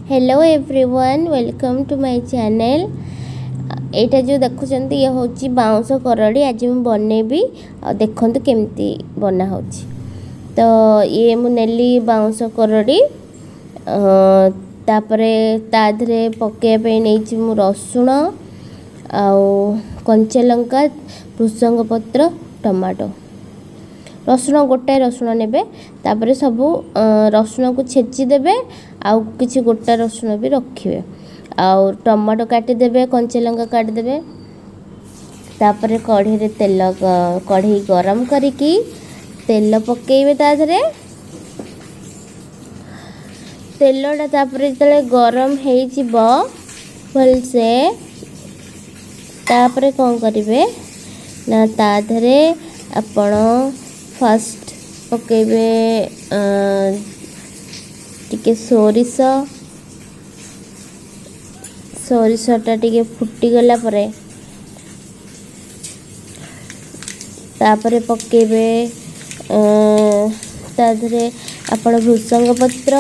Hello everyone, welcome to my channel. ଏଇଟା ଯେଉଁ ଦେଖୁଛନ୍ତି, ଇଏ ହେଉଛି ବାଉଁଶ କରଡ଼ି। ଆଜି ମୁଁ ବନେଇବି ଆଉ ଦେଖନ୍ତୁ କେମିତି ବନା ହେଉଛି। ତ ଇଏ ମୁଁ ନେଲି ବାଉଁଶ କରଡ଼ି, ତାପରେ ତା ଦେହରେ ପକାଇବା ପାଇଁ ନେଇଛି ମୁଁ ରସୁଣ ଆଉ କଞ୍ଚା ଲଙ୍କା, ଭୃସଙ୍ଗ ପତ୍ର, ଟମାଟୋ। ରସୁଣ ଗୋଟାଏ ରସୁଣ ନେବେ, ତାପରେ ସବୁ ରସୁଣକୁ ଛେଚି ଦେବେ ଆଉ କିଛି ଗୋଟା ରସୁଣ ବି ରଖିବେ, ଆଉ ଟମାଟୋ କାଟିଦେବେ, କଞ୍ଚା ଲଙ୍କା କାଟିଦେବେ। ତାପରେ କଢ଼େଇରେ ତେଲ, କଢ଼େଇ ଗରମ କରିକି ତେଲ ପକାଇବେ ତା ଦେହରେ। ତେଲଟା ତାପରେ ଯେତେବେଳେ ଗରମ ହେଇଯିବ ଭଲସେ, ତାପରେ କ'ଣ କରିବେ ନା ତା ଦେହରେ ଆପଣ ଫାଷ୍ଟ ପକାଇବେ ଟିକେ ସୋରିଷ। ସୋରିଷଟା ଟିକେ ଫୁଟିଗଲା ପରେ ତାପରେ ପକାଇବେ ତା ଦେହରେ ଆପଣ ଭୃସଙ୍ଗ ପତ୍ର।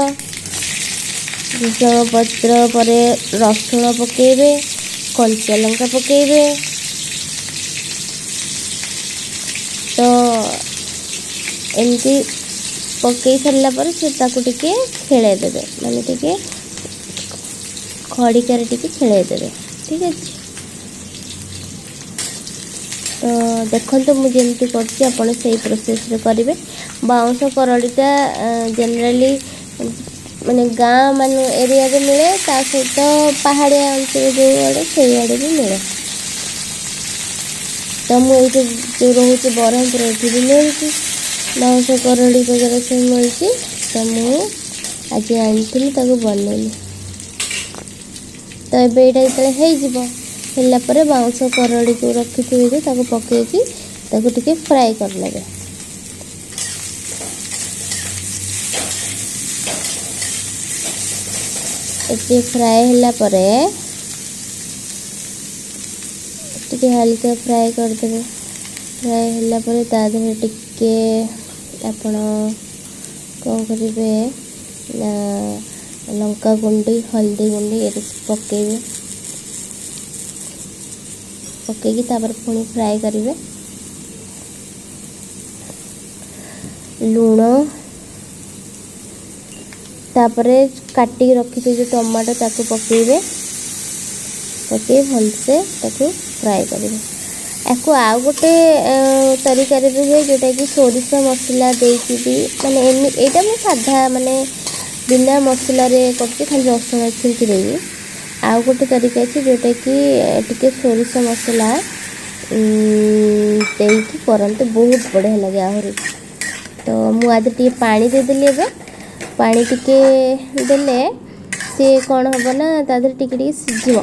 ଭୃସଙ୍ଗ ପତ୍ର ପରେ ରସୁଣ ପକାଇବେ, କଞ୍ଚା ଲଙ୍କା ପକାଇବେ। ତ ଏମିତି ପକାଇ ସାରିଲା ପରେ ସେ ତାକୁ ଟିକେ ଖେଳେଇ ଦେବେ, ମାନେ ଟିକେ ଖଡ଼ିକାରେ ଟିକେ ଖେଳେଇ ଦେବେ, ଠିକ୍ ଅଛି? ତ ଦେଖନ୍ତୁ ମୁଁ ଯେମିତି କରୁଛି, ଆପଣ ସେଇ ପ୍ରୋସେସ୍ରେ କରିବେ। ବାଉଁଶ କରଡ଼ିଟା ଜେନେରାଲି ମାନେ ଗାଁ ମାନେ ଏରିଆରେ ମିଳେ, ତା ସହିତ ପାହାଡ଼ିଆ ଅଞ୍ଚଳ ଯେଉଁଆଡ଼େ ସେଇଆଡ଼େ ବି ମିଳେ। ତ ମୁଁ ଏଇଠି ଯେଉଁ ରହୁଛି ବ୍ରହ୍ମପୁର, ଏଠି ବି ମିଳୁଛି ବାଉଁଶ କରଡ଼ି ବଗେରା ସବୁ ମିଳୁଛି। ତ ମୁଁ ଆଜି ଆଣିଥିଲି, ତାକୁ ବନେଇଲି। ତ ଏବେ ଏଇଟା ଯେତେବେଳେ ହେଇଯିବ, ହେଲା ପରେ ବାଉଁଶ କରଡ଼ିକୁ ରଖିଥିବେ ଯେ ତାକୁ ପକାଇକି ତାକୁ ଟିକେ ଫ୍ରାଏ କରିନେବେ। ଏତେ ଫ୍ରାଏ ହେଲା ପରେ ଟିକେ ହାଲକା ଫ୍ରାଏ କରିଦେବେ। ଫ୍ରାଏ ହେଲା ପରେ ତା ଦେହରେ ଟିକେ ଆପଣ କ'ଣ କରିବେ ନା ଲଙ୍କା ଗୁଣ୍ଡି, ହଳଦୀ ଗୁଣ୍ଡି ଏଇଟା ସବୁ ପକାଇବେ। ପକାଇକି ତାପରେ ପୁଣି ଫ୍ରାଏ କରିବେ। ଲୁଣ, ତାପରେ କାଟିକି ରଖିଥିବେ ଯେଉଁ ଟମାଟୋ ତାକୁ ପକାଇବେ। ପକାଇ ଭଲସେ ତାକୁ ଫ୍ରାଏ କରିବେ। ୟାକୁ ଆଉ ଗୋଟେ ତରିକାରେ ବି ହୁଏ, ଯେଉଁଟାକି ସୋରିଷ ମସଲା ଦେଇକି ବି, ମାନେ ଏଇଟା ମୁଁ ସାଧା ମାନେ ବିନା ମସଲାରେ କରୁଛି, ଖାଲି ରସୁଣ ଛିଞ୍ଚି ଦେଇକି। ଆଉ ଗୋଟେ ତରିକା ଅଛି ଯେଉଁଟାକି ଟିକେ ସୋରିଷ ମସଲା ଦେଇକି କରନ୍ତି, ବହୁତ ବଢ଼ିଆ ଲାଗେ ଆହୁରି। ତ ମୁଁ ଆଜି ଟିକେ ପାଣି ଦେଇଦେଲି। ଏବେ ପାଣି ଟିକେ ଦେଲେ ସିଏ କ'ଣ ହେବ ନା ତା ଦେହରେ ଟିକେ ଟିକେ ସିଝିବ,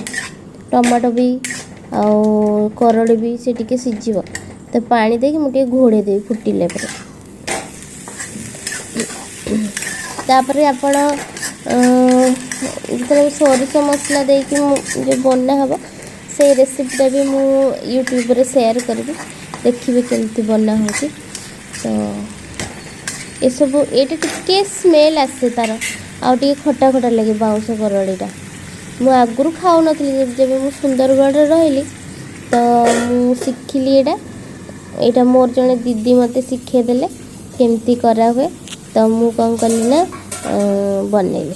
ଟମାଟୋ ବି ଆଉ କରଡ଼ି ବି ସେ ଟିକେ ସିଝିବ। ତ ପାଣି ଦେଇକି ମୁଁ ଟିକେ ଘୋଡ଼େଇ ଦେବି ଫୁଟିଲା ପରେ। ତାପରେ ଆପଣ ଯେତେବେଳେ ସୋରିଷ ମସଲା ଦେଇକି ମୁଁ ଯେଉଁ ବନା ହେବ, ସେଇ ରେସିପିଟା ବି ମୁଁ ୟୁଟ୍ୟୁବରେ ସେୟାର କରିବି, ଦେଖିବେ କେମିତି ବନା ହେଉଛି। ତ ଏସବୁ ଏଇଟା ଟିକେ ସ୍ମେଲ୍ ଆସେ ତା'ର, ଆଉ ଟିକେ ଖଟା ଖଟା ଲାଗେ ବାଉଁଶ କରଡ଼ିଟା। ମୁଁ ଆଗରୁ ଖାଉନଥିଲି, ଯେବେ ମୁଁ ସୁନ୍ଦରଗଡ଼ରେ ରହିଲି ତ ମୁଁ ଶିଖିଲି ଏଇଟା। ଏଇଟା ମୋର ଜଣେ ଦିଦି ମୋତେ ଶିଖେଇଦେଲେ କେମିତି କରାହୁଏ। ତ ମୁଁ କ'ଣ କଲି ନା ବନେଇଲି।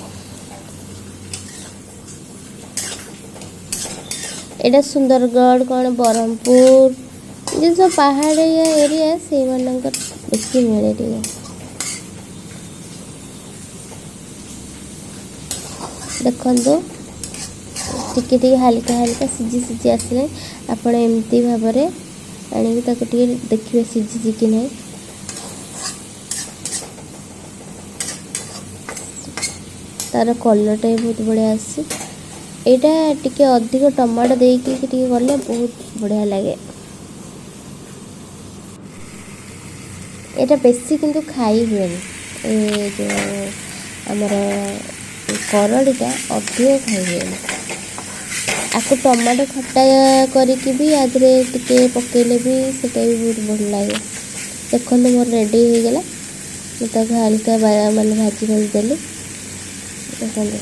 ଏଇଟା ସୁନ୍ଦରଗଡ଼ କ'ଣ ବ୍ରହ୍ମପୁର ଯେଉଁ ସବୁ ପାହାଡ଼ିଆ ଏରିଆ, ସେଇମାନଙ୍କର ବେଶୀ ମିଳେ ଟିକେ। ଦେଖନ୍ତୁ ଟିକେ ଟିକେ ହାଲକା ହାଲକା ସିଝି ସିଝି ଆସିଲେ ଆପଣ ଏମିତି ଭାବରେ ଆଣିକି ତାକୁ ଟିକେ ଦେଖିବେ ସିଝିଛି କି ନାହିଁ। ତାର କଲର୍ଟା ବି ବହୁତ ବଢ଼ିଆ ଆସୁଛି। ଏଇଟା ଟିକେ ଅଧିକ ଟମାଟୋ ଦେଇକି ଟିକେ କଲେ ବହୁତ ବଢ଼ିଆ ଲାଗେ। ଏଇଟା ବେଶୀ କିନ୍ତୁ ଖାଇ ହୁଏନି, ଏ ଯେଉଁ ଆମର କରଡ଼ିଟା ଅଧିକ ଖାଇ ହୁଏନି। ଆକୁ ଟମାଟୋ ଖଟା କରିକି ବି ୟା ଦେହରେ ଟିକେ ପକାଇଲେ ବି ସେଇଟା ବି ବହୁତ ଭଲ ଲାଗେ। ଦେଖନ୍ତୁ ମୋର ରେଡ଼ି ହେଇଗଲା। ମୁଁ ତାକୁ ହାଲକା ମାନେ ଭାଜି ଭାଜି ଦେଲି। ଦେଖନ୍ତୁ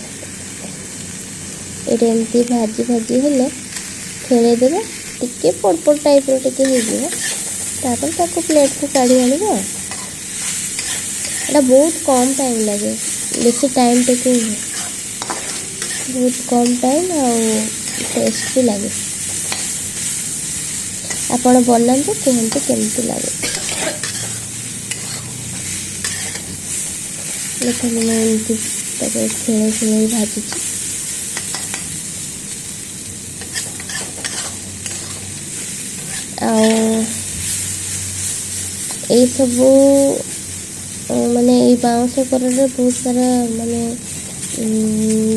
ଏଇଟା ଏମିତି ଭାଜି ଭାଜି ହେଲେ ଖେଳେଇ ଦେବେ, ଟିକେ ପୋଡ଼ ପୋଡ଼ ଟାଇପ୍ର ଟିକେ ହେଇଯିବ। ତାପରେ ତାକୁ ପ୍ଲେଟ୍କୁ କାଢ଼ି ଆଣିବେ। ଆଉ ଏଇଟା ବହୁତ କମ୍ ଟାଇମ୍ ଲାଗେ, ବେଶୀ ଟାଇମ୍ ଟେକିଂ ନୁହେଁ, ବହୁତ କମ୍ ଟାଇମ୍ ଆଉ ଟେଷ୍ଟ ବି ଲାଗେ। ଆପଣ ବନାନ୍ତୁ, କୁହନ୍ତୁ କେମିତି ଲାଗୁଛି। ଦେଖନ୍ତୁ, ମୁଁ ଏମିତି ତାକୁ ଖେଳେଇ ଖେଳେଇ ଭାଜୁଛି। ଆଉ ଏଇସବୁ ମାନେ ଏଇ ବାଉଁଶ କରଡ଼ିରେ ବହୁତ ସାରା ମାନେ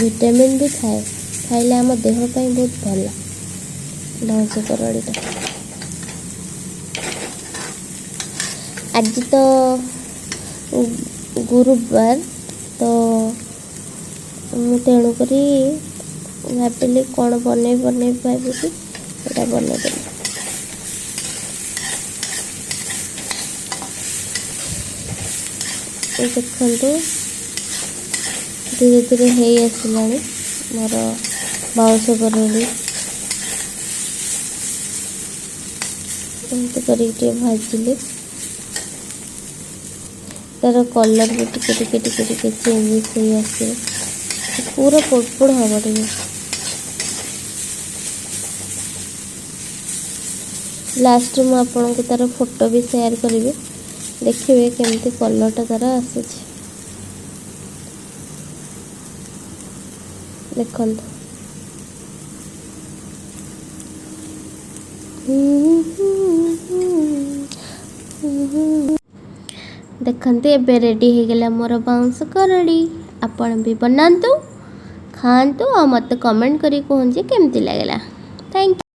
ଭିଟାମିନ୍ ବି ଥାଏ, ଖାଇଲେ ଆମ ଦେହ ପାଇଁ ବହୁତ ଭଲ ବାଉଁଶ କରଡ଼ିଟା। ଆଜି ତ ଗୁରୁବାର, ତ ମୁଁ ତେଣୁକରି ଭାବିଲି କ'ଣ ବନେଇ ବନେଇ ଭାବିକି ଏଇଟା ବନେଇଦେଲି। ଦେଖନ୍ତୁ, ଧୀରେ ଧୀରେ ହେଇ ଆସିଲାଣି ମୋର ବାଉଁଶ କରଡ଼ି। ଏମିତି କରିକି ଟିକେ ଭାଜିଲି, ତାର କଲର୍ ବି ଟିକେ ଟିକେ ଟିକେ ଟିକେ ଚେଞ୍ଜେସ୍ ହେଇ ଆସିବ, ପୁରା ପୋଡ଼ ପୋଡ଼ ହବ ଟିକେ। ଲାଷ୍ଟରେ ମୁଁ ଆପଣଙ୍କୁ ତାର ଫଟୋ ବି ସେୟାର କରିବି, ଦେଖିବେ କେମିତି କଲର୍ଟା ତାର ଆସୁଛି। ଦେଖନ୍ତୁ, ଦେଖନ୍ତୁ, ଏବେ ରେଡ଼ି ହେଇଗଲା ମୋର ବାଉଁଶ କରଡ଼ି। ଆପଣ ବି ବନାନ୍ତୁ, ଖାଆନ୍ତୁ ଆଉ ମୋତେ କମେଣ୍ଟ କରି କୁହନ୍ତୁ ଯେ କେମିତି ଲାଗିଲା। Thank.